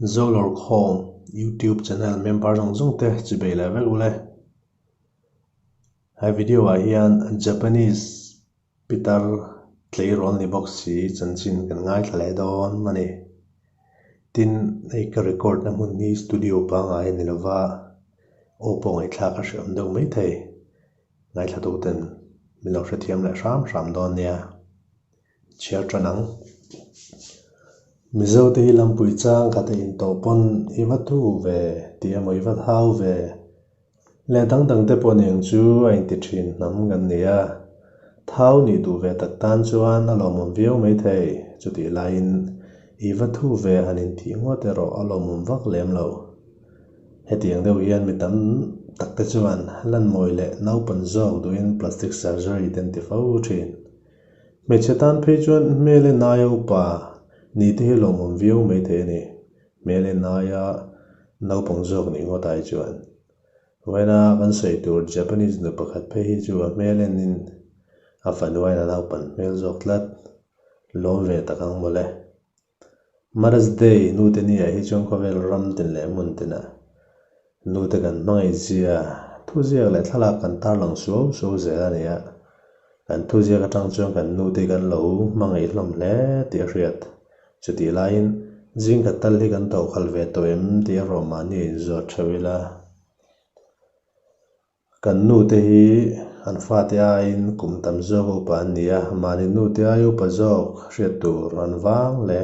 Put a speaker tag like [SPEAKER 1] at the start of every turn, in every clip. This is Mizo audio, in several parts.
[SPEAKER 1] Zolawrkhawm YouTube channel member zawng zawng te chibei leh vek ule. He video ah hian Japanese pitar tleirawl ni bawk si chanchin kan ngaithla leh dawn a ni. Tin, hei ka record na hmun hi studio pangngai a ni lova, aw pawh ngaihthlak a hreawm deuh maithei. Ngaithla tuten min lo hrethiam leh hram hram dawn nia. Chhiar tan ang. Mizo te hi lampui chang khat a intawh pawn i va thu ve tih emaw i va thau ve leh dang dang te pawh niang chu a inti thin hnam kan ni a. Thau nih duh ve tak tan chuan a lawmawm viau maithei chutih laiin i va thu ve han intih ngawt erawh a lawmawm vak lem lo. Hetiang deuh hian mi tam tak te chuan lanmawi leh naupan zawk duhin plastic surgery te an ti fo thin. Hmeichhe tan phei chuan hmel en aia upa ni te hi lawmawm viau mai thei a ni. Hmel en aia naupang zawk nih ngawt ai chuan. Vawiina kan sawi tur Japanese nu pakhat phei hi chu a hmel enin a fanu aiin a naupan hmel zawk tlat. Lawm ve tak ang mawle. Mother's Day nute ni ah hi chuan khawvel ram tin leh hmun tinah nute kan hmangaihzia thuziak leh thlalak kan tarlang suau suau zel a ni a. Kan thuziak atang chuan kan nute kan lo hmangaih hlawm hle tih a hriat. Chutih laiin zing khat tal hi kan tawhkhalh ve tawh em tih erawh mahni a inzawt theuh ila. Kan nute hi an fate aiin kum tam zawk upa an ni a, mahni nute ai upa zawk hriat tur an vang hle.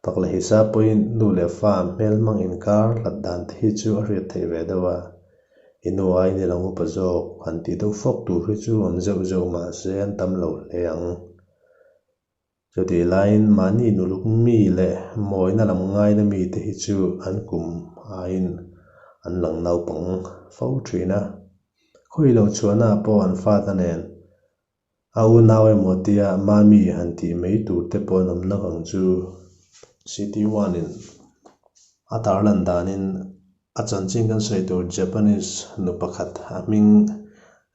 [SPEAKER 1] Pak leh hisa pawhin nu leh fa hmel hmang inkar hlat dan te hi chu a hriat theih ve deuh a, i nu aiin i lang upa zawk han tih deuh fawk tur hi chu awm zeuh zeuh mahse an tam lo hle ang. Chutih laiin mahni nuluk mi leh mawina lam ngaina mite hi chu an kum aiin an lang naupang fo thin a. Khawi lo chhuahnaah pawh an fata nen a unau emaw tia mami han tih mai tur te pawh an awm nawk ang chu. City One in a tarlan danin A chanchin kan sawi tur Japanese nu pakhat a hming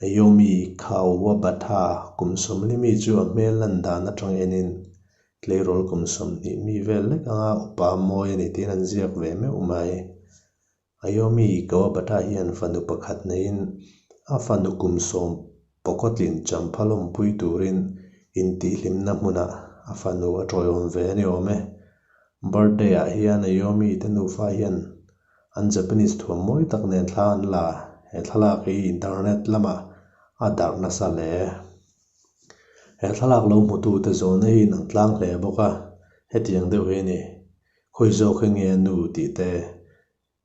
[SPEAKER 1] Naomi Kawabata kum sawmli mi chu a hmel lan dan atang enin tleirawl kum 20 mi vel lek anga upa mawi a ni tiin an ziak ve meuh mai. Naomi Kawabata hian fanu pakhat neiin a fanu kum sawm pawkawtlin champha lawmpui turin intihhlimna hmunah a fanu a tawiawm ve a ni awm e. Birthday ah hian Naomi te nufa hian an Japanese thuam mawi tak nen thla an la. He thlalak hi internet lamah a darh nasa hle. He thlalak lo hmutu te zawhna hi an tlang hle bawk a, hetiang deuh hi a ni. Khawi zawk hi nge a nu tih te,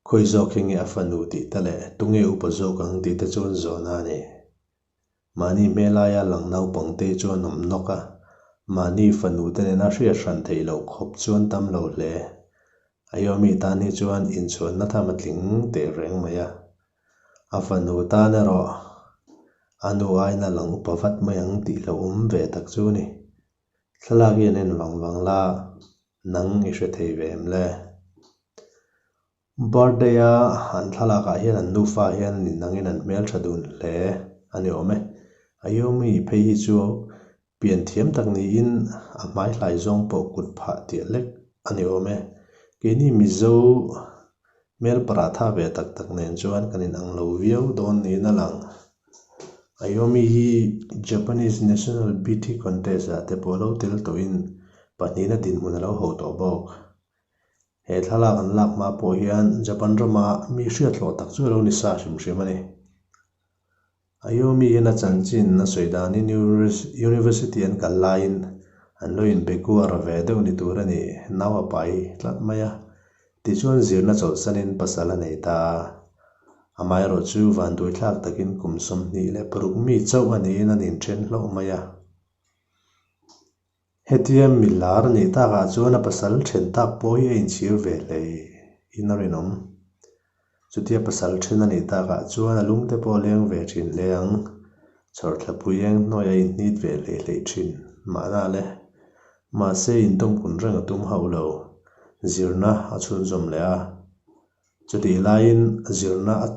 [SPEAKER 1] khawi zawk hi nge a fanu tih te leh tunge upa zawk ang tih te chu an zawhna a ni. Mahni hmelaia lang naupangte chuan awm nawk a, mahni fanu te nena hriat hran theih loh khawp chuan tam lo hle. Ayomi tan hi chuan inchhuanna tham a tling teh reng mai a. A fanu tan erawh a nu aiin a lang upa vat mai ang tih hlauhawm ve tak chu a ni. Thlalak hi an en vang vang la, nang i hre thei ve em le? Birthday-a an thlalakah hian an nufa hian an inangin an hmeltha dun hle a ni awm e. Ayomi phei hi chu pian thiam tak niin a hmai hlai zawng pawh kut phah tih lek a ni awm e. Keini Mizo hmel paratha ve tak tak nen chuan kan inang lo viau dawn niin a lang. Ayomi hi Japanese National Beauty Contest-ah te pawh lo tel tawhin pahnihna dinhmun a lo ho tawh bawk. He thlalak an lak hma pawh hian Japan rama mi hriathlawh tak chu a lo ni sa hrim hrim a ni. Ayomi hian a chanchin a sawi danin University an kal laiin an lo inbe kuar ve deuh ni tur a ni, nau a pai tlat mai a. Tichuan zirna chawlhsanin pasal a nei ta a. Amaherawhchu vanduaithlak takin kum 26 mi chauh a niin an inthen hlauh mai a. Hetia milar nih takah chuan a pasal then tak pawh hi a inchhir ve hle in a rinawm. Chutia pasal then a nih takah chuan a lungte pawh a leng ve thin hle ang. Chhawrthlapui eng hnuai a inhnit ve hlei hlei thin mahna le. Mahse intawmkun reng a tum hauh lo. Zirna a chhunzawm leh a. Chutih laiin zirna a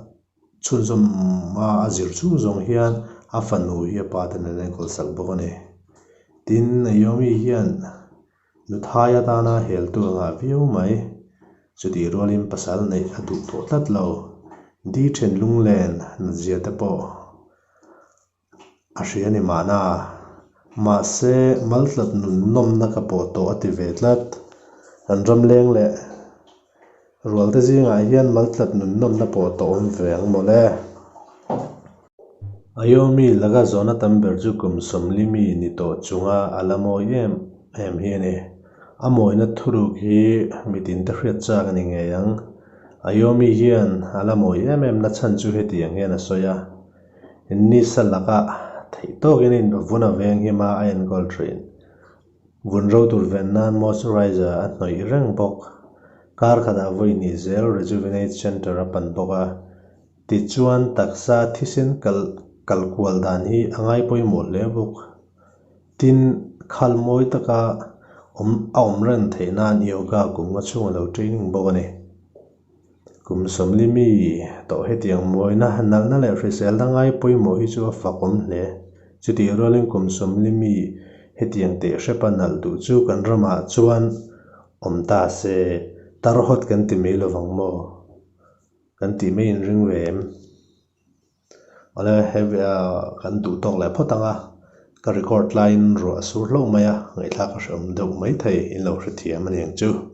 [SPEAKER 1] chhunzawm a, a zir chhung zawng hian a fanu hi a pa ten an enkawl sak bawk a ni. Tin, Naomi hian nuthai atana heltu a ngah viau mai. Chutih rualin pasal neih a duh tawh tlat lo. Di then lunglen natzia te pawh a hria ni mahna. Mahse, maltlat nun nawmna ka pawh tawh a ti ve tlat. Kan ram leng leh rualte zingah hian maltlat nun nawmna pawh tawh awm ve ang mawle. Ayomi laka zawhna tam ber chu kum 40 mi ni tawh chunga a la mawi em em hi a ni. A mawina thuruk hi mitinte hriat chak a ni ngei ang. Ayomi hian a la mawi em em nachhan chu hetiang hian a sawi a, Nisa laka theih tawkin a vun a veng him a, a enkawl thin. Vun ro tur ven nan moisturizer a hnawih reng bawk. Kar khatah vawi hnih zel Rejuvenate Centre a pan bawk a. Tichuan taksa thisen kal kal kual dan hi a ngai pawimawh hle bawk. Tin, khal mawi taka awm a awm reng theih nan yoga kum nga chhung a lo training bawk a ni. Kum 40 mi tawh hetiang mawina nalhna leh hriselna ngai pawimawh hi chu a fakawm hle. Chutih rualin kum 40 mi hetiang teh hrepa nalh duh chu kan ramah chuan awm ta se, tar hawt kan ti mai lovang maw? Kan tih mai inring ve em? Awle he kan duh tawk leh phawt ang a, ka record laiin ruah a sur hlauh mai a, ngaihthlak a hrehawm deuh mai thei in lo hrethiam a ni ang chu.